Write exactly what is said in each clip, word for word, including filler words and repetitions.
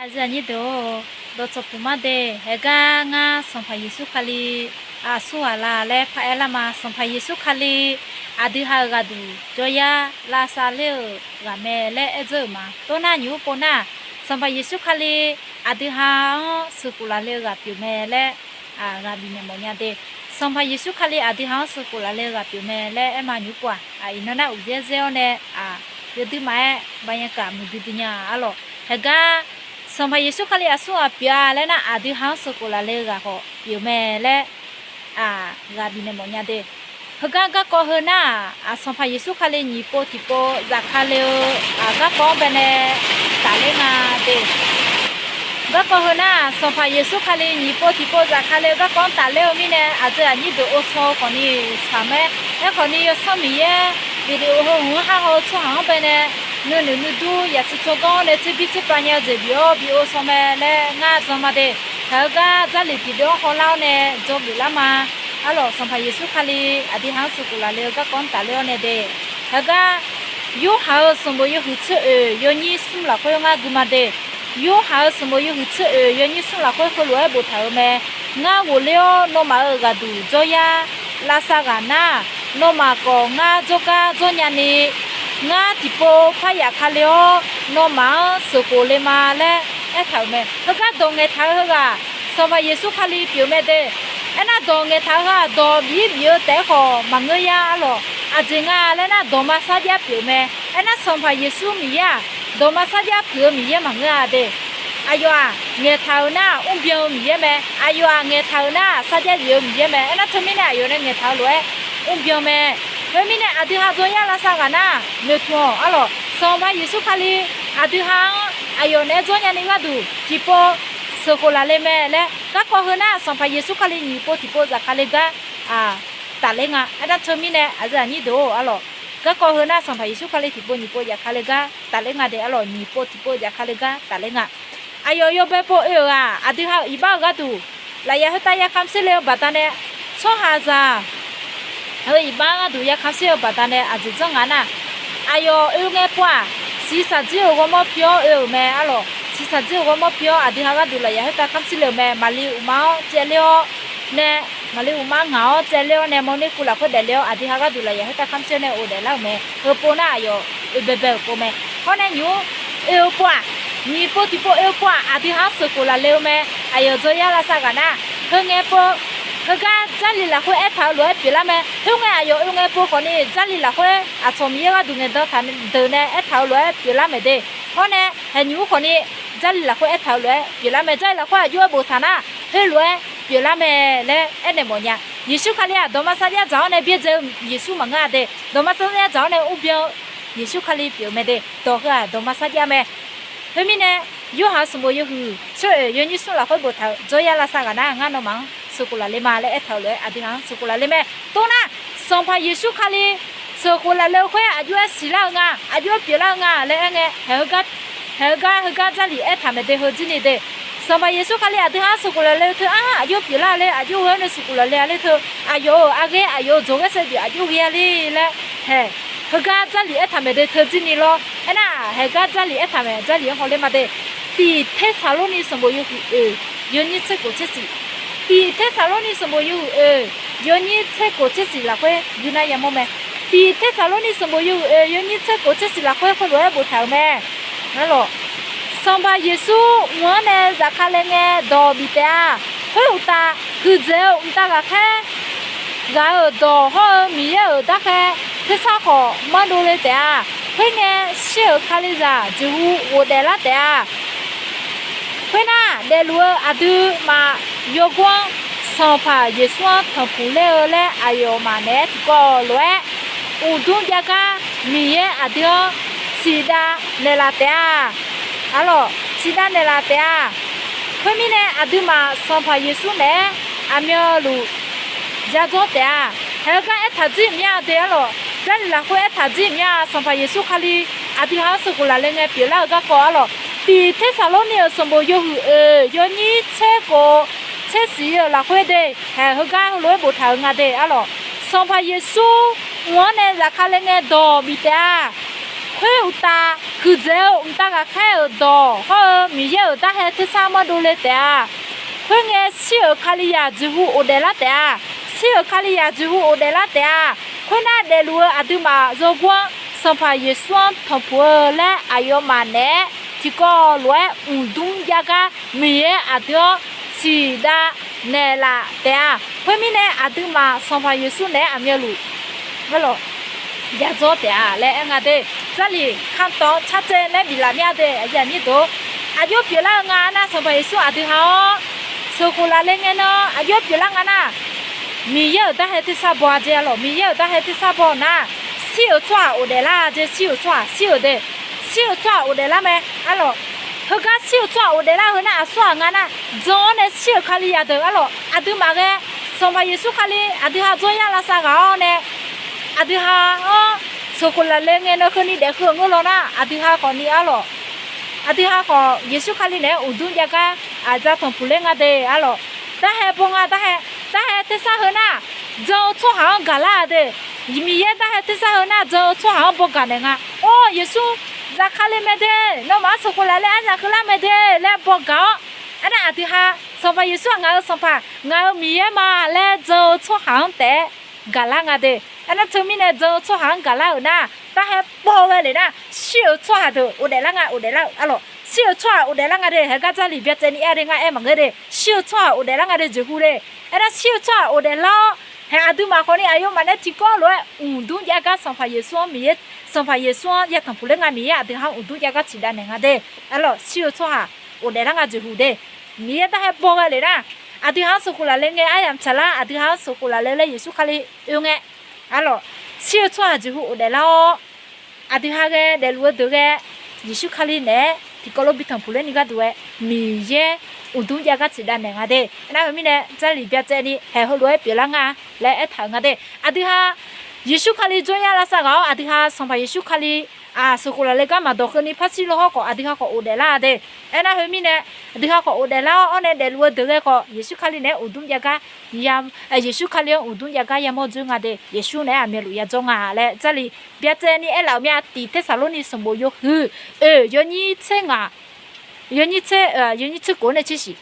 Aqyuif aqnyir deuq-or, dawqtsawq puq mar de. Haeqgar ngar Sanqpaq Yeqsur Kali aqsurghaq la laer paraer lar ma. Sanqpaq Yeqsur Kali aqdui ha-euq ghaqduq jawryar lavsav ler-euq ghaq mae laer aerdzeur-euq ma. Toxnar nymq-mr pov nar-aq, Sanqpaq Yeqsur Kali aqdui ha-anr sheuqkhof lafle-eu ghaq pyeuf mae laer ghaq bifnaeq mawf nya de. Sanqpaq Yeqsur Kali aqdui ha-anr sheuqkhof lafle-eu ghaq pyeuf mae laer aer ma nymq-mr pov-aq, iqnan nar uqdzer dzer-awr nae yawdui maqaer banyakaq muiqdui dui nya arlawq. Haeqgar Sanqpaq Yeqsur Kali aqsurghaq pyeuf-a laer nar, aqdui ha-anr sheuqkhof lafle-eu ghaq khawf pyeuf mae laer ghaq bifnaeq mawf nya de. Heugar garkawv heu nar-aq, Sanqpaq Yeqsur Kali nyiq pov tiqpov zafkale-eu garkawv-anr baenae tafler nga de. Garkawv heu nar-aq, Sanqpaq Yeqsur Kali nyiq pov tiqpov zafkale-eu garkawv-anr tafler-eu mirnae, aqdui aqnyir deuq ovshaw khawfni tsaq mae. Aerkhawfni Yawsanr Miqyaer video heu hmq-anr har haw-eu tsawrhaq-anr baenae nuinoeq nuidur yaqtsu tsawrganr-awr nae tserbir tserpav nya-eu jeq bif-awr bi ovshaw mae laer ngar jan ma de. Taq-eu gar Jarlif tiqdeuv-anr hawlar-awr nae dzawgeuf lar ma. Arlawq, Sanqpaq Yeqsur Kali aqdui ha-anr sheuqkhof lafle-eu garkawv-anr tafler-awr nae de. Taq-eu gar Yorhaq-euq sanqbof yawhuiq tser oeq yawnyir smr lafkhoer ngar gui ma de. Yorhaq-euq sanqbof yawhuiq tser oeq yawnyir smr lafkhoer heulof-aer boftaq-euq mae. Ngar ghofler-awr nawmaf-euq ghaqduq jawryar lavsav ghaq nar, nawmaf khawf ngar jawrgar jawr nyani, ngar tiqpov par yaf kale-awr nawmaf-anr sheuqkhof le ma laer aertaq-euq mae. Heugar dawq ngaeqtaq-eu heughaq Sanqpaq Yeqsur Kali pyeuf mae de. Aernar, dawq ngaeqtaq-eu heu-aq, dawq bif-ir bif-eu taef-aer khawf maqngeur ya arlawq. Aqjeq nga laer nar, dawqma sarjax pyeuf mae. Aernar, Sanqpaq Yeqsur Miqyaer-aq, dawqma sarjax puiq-eu Miqyaer maqngeur-a de. Aqyawf-aq ngaeqtaq-euq nar, mrbyan-eu Miqyaer mae. Aqyawf-aq ngaeqtaq-euq nar, sarjax jif-eu Miqyaer mae. Aernar, teumirnae aqyawf nae ngaeqtaq-eu lof-aer mrbyan mae. Khoermirnae, aqdui ha jawryar lavsav ghaq nar, noeqtmq-awq arlawq. Sanqpaq Yeqsur Kali aqdui ha-anr aqyawf naeq-aer dzawr nyani gharduq tiqpov sheuqkhof lafle mae laer, garkawv heu nar, Sanqpaq Yeqsur Kali nyiq pov tiqpov zafkale gar tafler nga. Aernar, teumirnae aqyuif aqnyir deuq-or arlawq, garkawv heu nar, Sanqpaq Yeqsur Kali tiqpov nyiq pov zafkale gar tafler nga de arlawq. Nyiq pov tiqpov zafkale gar tafler nga. Aqyawf yawbae pov oe-euq-aq, aqdui ha-euq iqbax-eu gharduq lafyaq khoertav ya kamq sher le-eu baqda nae, tsawrhaqzaq heu iqbax gharduq ya kamq sher-eu baqda nae aqjeq janr nga nar, aqyawf oe ngae pov-aq, shiqshaq jir-euq ghawrmawr pi-awr oe-euq mae arlawq. Shiqshaq jir-euq ghawrmawr pi-awr aqdui ha gharduq lafyaq khoertav kamq sher le-euq mae. Maqli uqmar-awr caevler-awr nae, maqli uqmar ngaq-awr caevler-awr nae, mawrner kuv lafkhoer daefle-awr aqdui ha gharduq lafyaq khoertav kamq sher nae ghofdaef lar-euq mae. Heupov nar aqyawf oe baebae-euq pov mae. Hawr nae nymq-mr oe-eu pov-aq, nyiq pov tiqpov oe-eu pov-aq, aqdui ha-anr sheuqkhof lafle-eu mae. Aqyawf jawryar lavsav ghaq nar, heu ngae pov, heugar Jarlif lafkhoer aertaq-eu lof-aer pyeuflar mae. Khoerngae aqyawf oe ngae pov khawfni, Jarlif lafkhoer aqcawq Miqyaer gharduq ngaeqdan taq deuq nae aertaq-eu lof-aer pyeuflar mae de. Hawr nae haeqnymq-mr khawfni, Jarlif lafkhoer aertaq-eu lof-aer pyeuflar mae. Jarlif lafkhoer aqjox-aer boftaq nar, heulof-aer pyeuflar mae laer aernaeq mawf nya. Yeqsur Kali-aq dawqma sarjax dzaq-awr nae byaerdzae-eu Yeqsur maqngeur-a de. Dawqma sarjax dzaq-awr nae mrbyan-eu Yeqsur Kali pyeuf mae de. Dawq heu-aq dawqma sarjax mae. Khoermirnae, Yorhaq-euq sanqbof yawhuiq tser oeq yawnyir smr lafkhoer boftaq-euq, jawryar lavsav ghaq nar ngar nawmaf-anr sheuqkhof lafle ma laer aertaq-euq lof-aer aqdui ha-anr sheuqkhof lafle mae. Toxnar, Sanqpaq Yeqsur Kali sheuqkhof lafle-eu khoer aqjox-aer siqlar-eu nga, aqjox-aer pyeuflar-eu nga laer aer ngae, haeq heugar, haeq heugar, heugar Jarlif aertaq maeq de heuzir ni de. Sanqpaq Yeqsur Kali aqdui ha-anr sheuqkhof lafle-eu teu-anr aqjox pyeuflar le, aqjox ghoe-awr nae sheuqkhof lafle-a le teu, aqyawf-euq aqghae aqyawf-euq dzawqghaer saevdzeuf aqjox ghae-a le laer haeq heugar Jarlif aertaq maeq de teuzir ni lawr. Aernar, haeq gar Jarlif aertaq maeq, Jarlif-anr hawler ma de. Tiq Tersaqlorni sanqbof yawhuiq oeq yawnyir tser khof tser siq. Tiq Tersaqlorni sanqbof yawhuiq oeq yawnyir tser khof tser siq lafkhoer gui nar yamawr mae. Tiq Tersaqlorni sanqbof yawhuiq oeq yawnyir tser khof tser siq lafkhoer heulof-aer boftaq-euq mae. Arlawq, Sanqpaq Yeqsur mq-anr nae zafkale ngae dawq bif taef-a. Khoeruqtaf, huiqdzaeq-eu mqtav ghaqkhaer ghaq-euq dawq hawr-eu Miqyaer-euq darkhaer tersar khawf mardov le taef-a. Khoerngae, shir-euq Kalizaq jeqhu ghofdaef lar taef-a. Khoernar, daefluf-eu aqduimaf yawgor-anr Sanqpaq Yeqsur-anr tanqpuq ler-eu laer aqyawfmaf naeq-aer tiqkawv lof-aer, uqdmr jav gar Miqyaer aqdui-anr ciqdav naeqlaf taef-a. Arlawq, ciqdav naeqlaf taef-a. Khoermirnae, aqduimaf Sanqpaq Yeqsur naeq-aer aqmyanluf yadzawr taef-a. Haeq heugar aertaq jir mya de arlawq. Jarlif lafkhoer aertaq jir mya, Sanqpaq Yeqsur Kali aqdui ha-anr sheuqkhof lafle ngae pyeuflar-eu garkawv arlawq. Tiq Tersaqlorni-euq sanqbof yawhuiq oeq yawnyir tser khof tser siq-euq lafkhoer de, haeq heugar heulof-aer boftaq-euq nga de arlawq. Sanqpaq Yeqsur mq-anr nae zafkale ngae dawq bif taef-a. Khoeruqtaf, huiqdzaeq-eu mqtav ghaqkhaer-euq dawq hawr-eu Miqyaer-euq darhae tersar mawrdov le taef-a. Khoerngae, shir-euq Kalizaq jeqhu ghofdaef lar taef-a. Shir-euq Kalizaq jeqhu ghofdaef lar taef-a. Khoernar, daefluf-eu aqduimaf yawgor-anr Sanqpaq Yeqsur-anr tanqpuq-eu laer aqyawfmaf naeq-aer tiqkawv lof-aer uqdmr jav gar Miqyaer aqdui-anr siqdav naeqlaf taef-a. Khoermirnae, aqduimaf Sanqpaq Yeqsur naeq-aer aqmyanluf yadzawr taef-a laer aer nga de. Jarlif kantawv-anr carcaev laer biflaf mir-a de. Aqyuif aqnyir deuq, aqjox pyeuflar-eu nga nar, Sanqpaq Yeqsur aqdui ha-awr sheuqkhof lafle ngae nar, aqjox pyeuflar nga nar, Miqyaer-euq darhae tersar baw-a jeq arlawq. Miqyaer-euq darhae tersar baw nar, shir-euq tsawrhaq ghofdaef lar-a jeq. Shir-euq tsawrhaq, shir-euq de, shir-euq tsawrhaq ghofdaef lar mae arlawq. Heugar shir-euq tsawrhaq ghofdaef lar heu nar, aqsurghaq nga nar, jan-awr nae shir-euq Kalizaq deuq arlawq, aqduimaf ghae Sanqpaq Yeqsur Kali aqdui ha jawryar lavsav ghaq-awr nae, aqdui ha-anr sheuqkhof lafle ngae nan keuvni daef heu-eu ngeur law nar, aqdui ha khawfni arlawq, aqdui ha khawf Yeqsur Kali naeq-aer uqdmr jav gar aqdzaq tanqpuq ler nga de arlawq. Darhae baw nga, darhae, darhae tersar heu nar, jan-eu tsawrhaq-anr gaqlar-a de. Miqyaer darhae tersar heu nar, jan-eu tsawrhaq-anr baw gaq naeq nga. Or, Yeqsur zafkale mae de, nawmaf-anr sheuqkhof lafle aryaq keuvlar mae de laer baw gaq-awr, aernar aqdui ha, Sanqpaq Yeqsur-aq ngaq-euq Sanqpaq, ngaq-euq Miqyaer ma laer jan-eu tsawrhaq-anr taef-aer gaqlar nga de. Aernar teumirnae jan-eu tsawrhaq-anr gaqlar-euq nar, darhae baw ghae le nar, shir-euq tsawrhaq deuq ghofdaef lar nga, ghofdaef lar-euq arlawq. Shir-euq tsawrhaq ghofdaef lar nga de. Haegar Jarlif byacaevni aer-a de, ngar aer maqngeur de. Shir-euq tsawrhaq ghofdaef lar nga de jeqhu de. Aernar shir-euq tsawrhaq ghofdaef lar-awr, haeq aqduimaf khawfni aqyawfmaf nae tiqkawv lof-aer uqdmr jav gar Sanqpaq Yeqsur-anr Miqyaer, Sanqpaq Yeqsur-anr ya tanqpuq ler nga, Miqyaer aqdui ha-anr uqdmr jav gar ciqdav naeq nga de. Arlawq, shir-euq tsawrhaq ghofdaef lar nga jeqhu de. Miqyaer darhae baw ghae le nar, aqdui ha-anr sheuqkhof lafle ngae aryamq tsaqlar, aqdui ha-anr sheuqkhof lafle laer Yeqsur Kali oe ngae arlawq, shir-eu tsawrhaq jeqhu ghofdaef lar-awr, aqdui ha ghae daefluf-eu deuq ghae Yeqsur Kali naeq-aer tiqkawv lof bi tanqpuq lerni gharduq-aer Miqyaer uqdmr jav gar ciqdav naeq nga de. Aernar heumirnae Jarlif byacaevni haeq heulof-aer pyeuflar nga laer aertaq-euq nga de. Aqdui ha Yeqsur Kali jawryar lavsav ghaq-awr, aqdui ha Sanqpaq Yeqsur Kali sheuqkhof lafle gar maqdawq keuvni parshir lo hawr khawf, aqdui ha khawf ghofdaef lar-a de. Aernar heumirnae aqdui ha khawf ghofdaef lar-awr, awr nae daefluf-eu deuq ghae khawf Yeqsur Kali naeq-aer uqdmr jav gar ya, Yeqsur Kali-anr uqdmr jav gar yamawr dzoer nga de. Yeqsur naeq-aer aqmyanluf yadzawr nga laer Jarlif byacaevni aerlaf-euq mir-a. Tiq Tersaqlorni sanqbof yawhuiq oeq yawnyir tser ngaq, yawnyir tser, yawnyir tser kof-anr nae tser shif.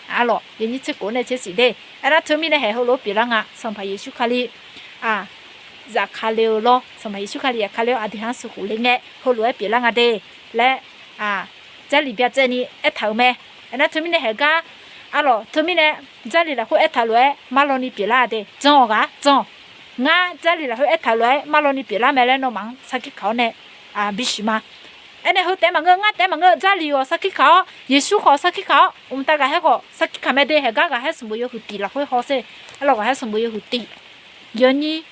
Arlawq, yawnyir tser kof-anr nae tser shif de. Aernar teumirnae haeq heulof-aer pyeuflar nga, Sanqpaq Yeqsur Kali zafkale-eu lawr, Sanqpaq Yeqsur Kali zafkale-awr aqdui ha-anr sheuqkhof le ngae heulof-aer pyeuflar nga de laer Jarlif byacaevni aertaq-euq mae. Aernar teumirnae haeq gar, arlawq, teumirnae Jarlif lafkhoer aertaq lof-aer marlawni pyeuflar-a de. Jan-awq ghaq jan. Ngar Jarlif lafkhoer aertaq lof-aer marlawni pyeuflar mae laer nawmaf-anr sarkir kaq-awr nae bisiq ma. Aernae heu taef maqngeur, ngar taef maqngeur, Jarlif khawf sarkir kaq-awr, Yeqsur khawf sarkir kaq-awr, mqtav ghaqkhaer khawf sarkir kaq mae de. Haeq gar ghaqkhaer sanqbof yawhuiq tif lafkhoer haw sher. Arlawq, ghaqkhaer sanqbof yawhuiq tif, yawnyir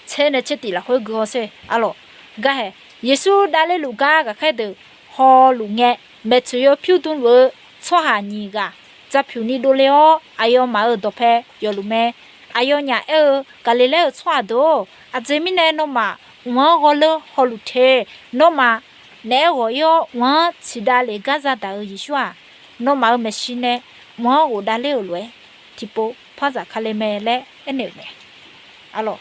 tser nae tser tif lafkhoer gui haw sher. Arlawq, gar haeq Yeqsur davler luf gar ghaqkhaer deuq hawluf ngae, maeqtsoeq yaw pyur dmluf-eu tsawrhaq nyiq ghaq dzaqpyuq ni dovle-awr, aqyawfmaf-euq dawqpae yawfluf mae. Aqyawfnyaf aer-eu, Gaqliqlaer-euq tsawrhaq deuq-or, aqjeq mirnae nawmaf mq-anr ghawrleur hawluf te. Nawmaf naeq-aer ghawq-ir-awr, mq-anr ciqdav lef gar zadaq-euq Yeqsur-aq, nawmaf-euq maeqshi nae mq-anr ghofdav ler-euq lof-aer tiqpov par zafkale mae laer aernaeq-euq mae. Arlawq,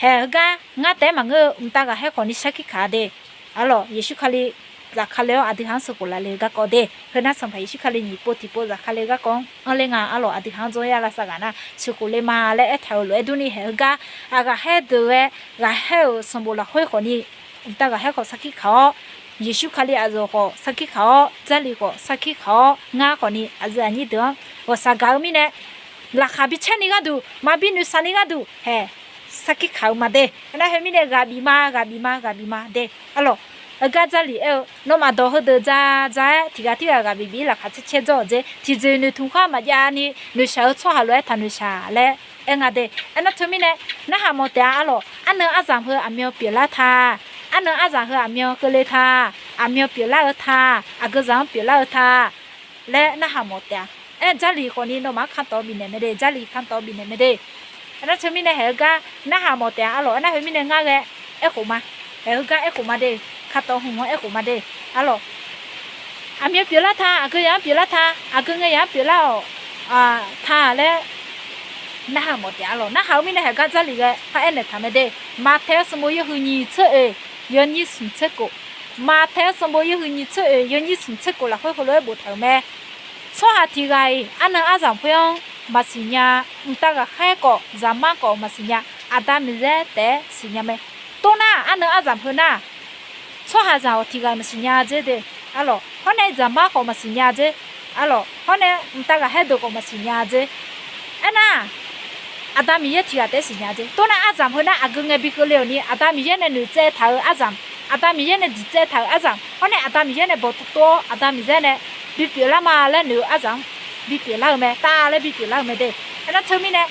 haeq heugar ngar taef-aer maqngeur-eu, mqtav ghaqkhaer khawfni sarkir kaq-a de. Arlawq, Yeqsur Kali zafkale-awr aqdui ha-anr sheuqkhof lafle-eu garkawv de. Heunar Sanqpaq Yeqsur Kali nyiq pov tiqpov zafkale-eu garkawv-anr anr ler nga. Arlawq, aqdui ha-anr jawryar lavsav ghaq nar sheuqkhof le ma laer aertaq-euq lof-aer durni haeq heugar, ghaqkhaer deuq-aer, ghaqkhaer-euq sanqbof lafkhoer khawfni, mqtav ghaqkhaer khawf sarkir kaq-awr, Yeqsur Kali aqyawf khawf sarkir kaq-awr, Jarlif khawf sarkir kaq-awr, ngar khawfni aqyuif aqnyir deuq-anr ghawqshaq gaq-eu mirnae, laqkhaq bi caer ni gharduq, maqbi noeqshaq ni gharduq haeq sarkir kaq-eu ma de. Aernar heumirnae ghaq bif ma, ghaq bif ma, ghaq bif ma de. Arlawq, heugar Jarlif aer-eu, nawmaf dawq heudeuq dza dza-aer tiq ghaq tirghaq ghaq bif bif-ir laqkhaq caer caer dzawr-euq jeq, tiqjeq noeqtmq khar maqjav ni noeqshaq-eu tsawrhaq lof-aer taq noeqshaq laer aer nga de. Aernar teumirnae, narhaq mawf taef-a. Arlawq, arnan arzamq heu aqmyan pyeuflar ta, arnan arzamq heu aqmyan keuvle ta, aqmyan pyeuflar-eu ta, aqgeu zaq-anr pyeuflar-eu ta laer narhaq mawf taef-a. Aer, Jarlif khawfni nawmaf-anr kantawf bifnaeq mae de, Jarlif kantawf bifnaeq mae de. Aernar teumirnae haeq heugar narhaq mawf taef-a. Arlawq, aernar heumirnae ngar ghae aerkhof ma. Haeq heugar aerkhof ma de. Kantawf hmq-anr aerkhof ma de. Arlawq, aqmyan pyeuflar ta, aqgeu zaq-anr pyeuflar ta, aqgeu ngae zaq-anr pyeuflar-awq ta laer narhaq mawf taef-a. Arlawq, narhaq-eu mirnae haeq gar Jarlif ghae par aernaeq taq mae de. Maqtaeq-eu sanqbof yawhuiq nyiq tser oeq yawnyir smq tser khof, Maqtaeq-anr sanqbof yawhuiq nyiq tser oeq yawnyir smq tser khof lafkhoer heulof-aer boftaq-euq mae. Tsawrhaq tiq ghaq-iq arnan aryamq khoer-anr maqsiq nya, mqtav ghaqkhaer khawf zaqmar khawf maqsiq nya, Aqda Miqyaer taef-aer siqnya mae. Tornar arnan aryamq heu nar, tsawrhaqzaq-awq tiq ghaq maqsiq nya dzer de, arlawq. Hawr nae zaqmar khawf maqsiq nya dzer, arlawq. Hawr nae mqtav ghaqkhaer deuq khawf maqsiq nya dzer. Aernar, Aqda Miqyaer tiq ghaq taef-aer siqnya dzer. Tornar aryamq heu nar aqgeu ngae bi keuvle-awq ni, Aqda Miqyaer nae noeqtsaev taq-euq aryamq, Aqda Miqyaer nae diqtsaev taq-euq aryamq, hawr nae Aqda Miqyaer nae bawqtov tov-awr Aqda Miqyaer nae bipyeuf lar ma laer noeq-eu aryamq-anr bipyeuf lar-eu mae, tav laer bipyeuf lar-eu mae de. Aernar teumirnae,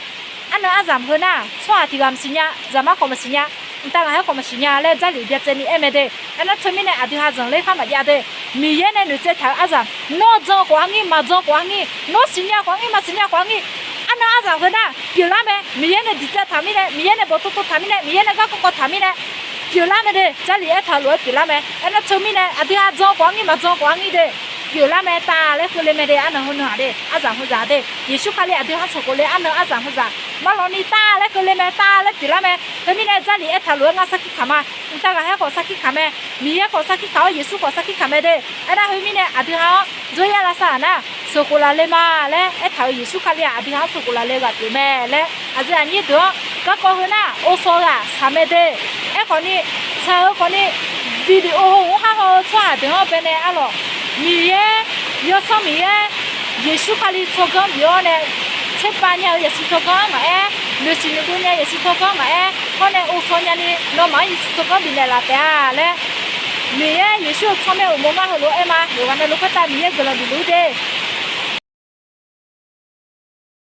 arnan aryamq heu nar, tsawrhaq tiq ghaq maqsiq nya, zaqmar khawf maqsiq nya, mqtav ghaqkhaer khawf maqsiq nya laer Jarlif byacaevni aer mae de. Aernar teumirnae aqdui ha zanqler khar maqjav de. Miqyaer nae noeqtsaev taq-euq aryamq, nawr jan khawf arngir, maqjan khawf arngir, nawr siqnya khawf arngir, maqsiqnya khawf arngir, arnan aryamq heu nar pyeuflar mae. Miqyaer nae diqtsaev taq mirnae, Miqyaer nae bawqtov tov taq mirnae, Miqyaer nae garkawv kawv taq mirnae, pyeuflar mae de. Jarlif aertaq-eu lof-aer pyeuflar mae. Aernar teumirnae aqdui ha jan khawf arngir, maqjan khawf arngir de, pyeuflar mae, tav laer keuvle mae de. Arnan heu nar-aq de, aryamq heuzaq de, Yeqsur Kali aqdui ha-anr sanqkhof le arnan aryamq heuzaq, marlawni tav laer keuvle mae, tav laer pyeuflar mae. Khoermirnae Jarlif aertaq lof-aer ngar sarkir kaq ma. Mqtav ghaqkhaer khawf sarkir kaq mae. Miqyaer khawf sarkir kaq-awr, Yeqsur khawf sarkir kaq mae de. Aernar khoermirnae aqdui ha-anr dzoryar lavsav-aq nar, sanqkhof laf le ma laer aertaq-euq Yeqsur Kali-aq aqdui ha-anr sanqkhof laf le ghaq pyeuf mae laer aqdui aqnyir deuq-anr garkawv heu nar, ovshaw ghaq shaq mae de. Aerkhawf ni, shaq-eu khawf ni, video heu-anr khar haw-eu tsawrhaq deuq-anr baenae arlawq, Miqyaer, Yawsanr Miqyaer, Yeqsur Kali tsawrganr bif-awr nae, tserpav nya-eu yasiq tsawrganr maqaer, noeqsiq noeqdov nya yasiq tsawrganr maqaer, hawr nae ovshaw nyani nawmaf-anr Yeqsur tsawrganr bifnaeq laf taef-a laer, Miqyaer Yeqsur-euq tsawrmyanr uqmov ngar heulof-aer aer ma. Yawqghaq na lof khoertav Miqyaer guiqlanq bifluf-ur de.